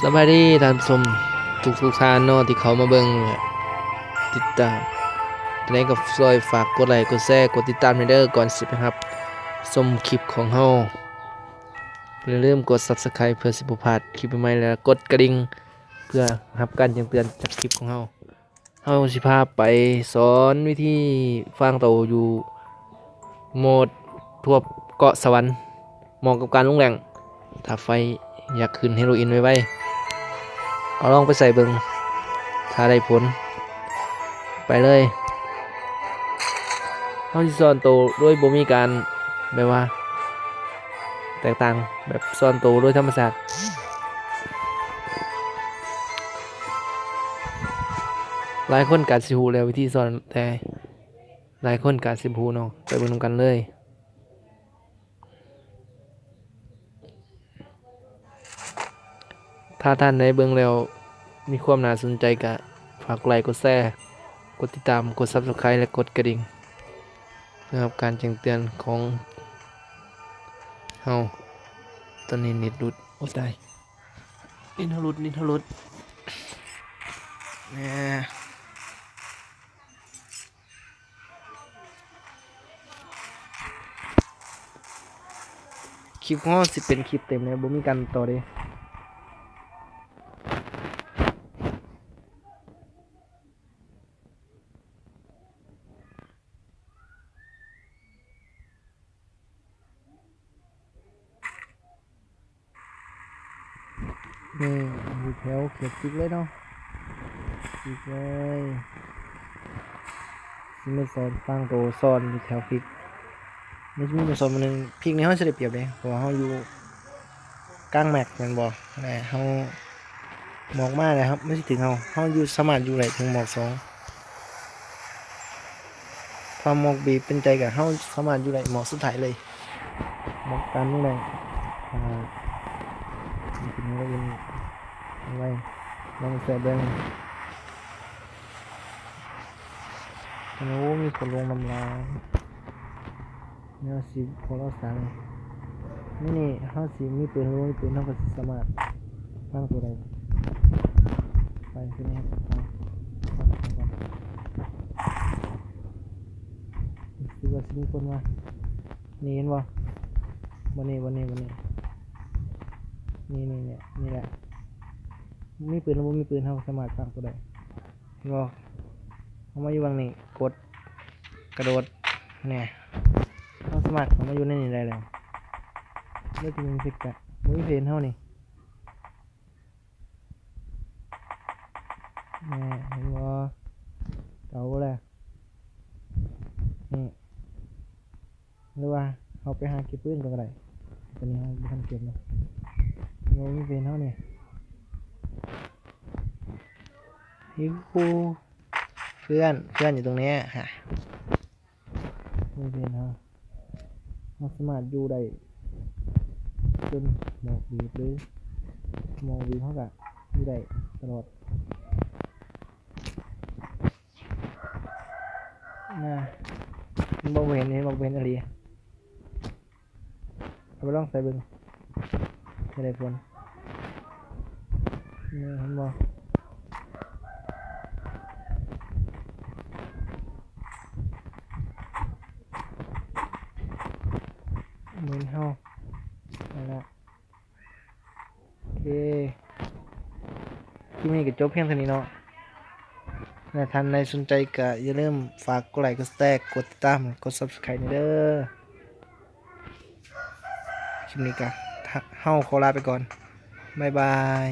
ສະບາຍດີທ່ານຜູ້ຊົມທຸກໆທ່ານເນາະ ທີ່ເຂົ້າມາເບິ່ງ ແລະ ຕິດຕາມ. ຈັ່ງໃດກໍຊ່ວຍຝາກກົດໄລ ກົດແຊ ກົດຕິດຕາມແດ່ເດີ ກ່ອນຊິໄປຮັບຊົມຄລິບຂອງເຮົາ. ຢ່າລືມກົດ Subscribe ເພື່ອຊິບໍ່ພາດຄລິບໃໝ່ໆ ແລະ ກົດກະດິ່ງ ເພື່ອຮັບການແຈ້ງເຕືອນຈາກຄລິບຂອງເຮົາ. ເຮົາຊິພາໄປສອນວິທີຟາງໂຕຢູ່ໂໝດທວບເກາະສະຫວັນ ເໝາະກັບການລົງແລ້ງ. ຖ້າໃຜຢາກຂຶ້ນເຮໂຣອິນໄວໆ ເອົາລອງໄປໃສ່ເບິ່ງ ຖ້າໄດ້ຜົນ ໄປເລີຍ. ເຮົາຊິສອນໂຕໂດຍບໍ່ມີການ ແບບວ່າ ແຕກຕ່າງແບບສອນໂຕໂດຍທຳມະຊາດ. ຫຼາຍຄົນກະຊິຮູ້ແລ້ວວິທີສອນ ແຕ່ຫຼາຍຄົນກະຊິບໍ່ຮູ້ເນາະ. ໄປເບິ່ງນຳກັນເລີຍ. ຖ້າທ່ານໃດເບິ່ງແລ້ວມີຄວາມໜ້າສົນໃຈ ກະຝາກກົດໄລ ກົດແຊ ກົດຕິດຕາມ ກົດ Subscribe ແລະ ກົດກະດິ່ງ ເພື່ອຮັບການແຈ້ງເຕືອນຂອງເຮົາ. ຕອນນີ້ເນັດຫຼຸດ. ໂອ້ຍ ຕາຍ. ເນັດເຮົາຫຼຸດ ເນັດເຮົາຫຼຸດ. ແໝ່. ຄລິບຂອງເຮົາຊິເປັນຄລິບເຕັມເລີຍ ບໍ່ມີການຕັດຕໍ່ເດ້. ນີ້ຢູ່ແຖວເຂດຕິກເລີຍເນາະ ຕິກເລີຍ. ຊິມາສອນຟາງໂຕສອນຢູ່ແຖວພິກ. ມັນຊິມີໂຕສອນມື້ໜຶ່ງ ພິກນີ້ເຮົາຊິໄດ້ປຽບເດ້ ເພາະວ່າເຮົາຢູ່ກາງແມັບແມ່ນບໍ່ ແລະ ເຮົາ ໝອກມາແລ້ວ ມັນຊິເຖິງເຮົາ ເຮົາຢູ່ ສາມາດຢູ່ໄດ້ເຖິງໝອກສອງ. ຖ້າໝອກບີບເປັນໃຈກະເຮົາສາມາດຢູ່ໄດ້ໝອກສຸດທ້າຍເລີຍ ໝອກກາງແມັບ. ອ່າ ເຮົາກິນເຮົໂຣອິນໄວ ລອງແຊະເບິ່ງ. ໂອ້ ມີຄົນລົງນຳຫຼາຍ. ແນວຊິພໍລາວສັ່ງ ນີ້ ນີ້ເຮົາຊິມີປືນ ຫຼືບໍ່ມີປືນ ເຮົາກໍຊິສາມາດຟັງໂຕໄດ້. ໄປຄືນີ້ ຟັງ ຟັງ ຟັງກ່ອນ. ຮູ້ສຶກວ່າຊິມີຄົນມາ ນີ້ເຫັນບໍ່? ບ່ອນນີ້ ບ່ອນນີ້ ບ່ອນນີ້ ນີ້ ນີ້ ນີ້ ນີ້ແຫຼະ. ມີປືນ ຫຼືບໍ່ມີປືນ ເຮົາກໍສາມາດຟັງໂຕໄດ້. ເຫັນບໍ່? ເຮົາມາຢູ່ຫວ່າງນີ້ ກົດ ກະໂດດ ແນ່ ເຮົາສາມາດເຂົ້າມາຢູ່ໃນນີ້ໄດ້ແລ້ວ. ເລີຍທີ່ມີເພຈກະ ບໍ່ມີໃຜເຫັນເຮົານີ້ ແນ່ ເຫັນບໍ່? ເອົາແຫຼະ ນີ້. ຫຼືວ່າເຮົາໄປຫາເກັບປືນກ່ອນກໍໄດ້. ຕອນນີ້ເຮົາບໍ່ທັນເກັບເນາະ ບໍ່ມີເພື່ອນເຮົານີ້. ຫິວ ເພື່ອນ ເພື່ອນຢູ່ຕົງນີ້ຮະ ບໍ່ມີເພື່ອນເຮົາ. ເຮົາສາມາດຢູ່ໄດ້ຈົນໝອກບີບ ຫຼືໝອກບີບ ເຮົາກະຢູ່ໄດ້ຕະຫຼອດ. ນະ ເຫັນບໍ່? ບໍ່ເຫັນ ເຫັນບໍ່? ບໍ່ເຫັນອີ່ຫຼີ. ເອົາໄປລອງໃສ່ເບິ່ງ ຈະໄດ້ຜົນ. ນີ້ ເຫັນບໍ່? ເໝືອນເຮົາ ນັ້ນລະ. ໂອເຄ ຄລິບນີ້ກໍຈົບພຽງເທົ່ານີ້ເນາະ. ແລະ ທ່ານໃດສົນໃຈກໍຢ່າລືມຝາກກົດໄລ ກົດແຊ ກົດຕິດຕາມ ກົດ Subscribe ແດ່ເດີ. ຄລິບນີ້ກໍ ເຮົາຂໍລາໄປກ່ອນ. ບາຍບາຍ.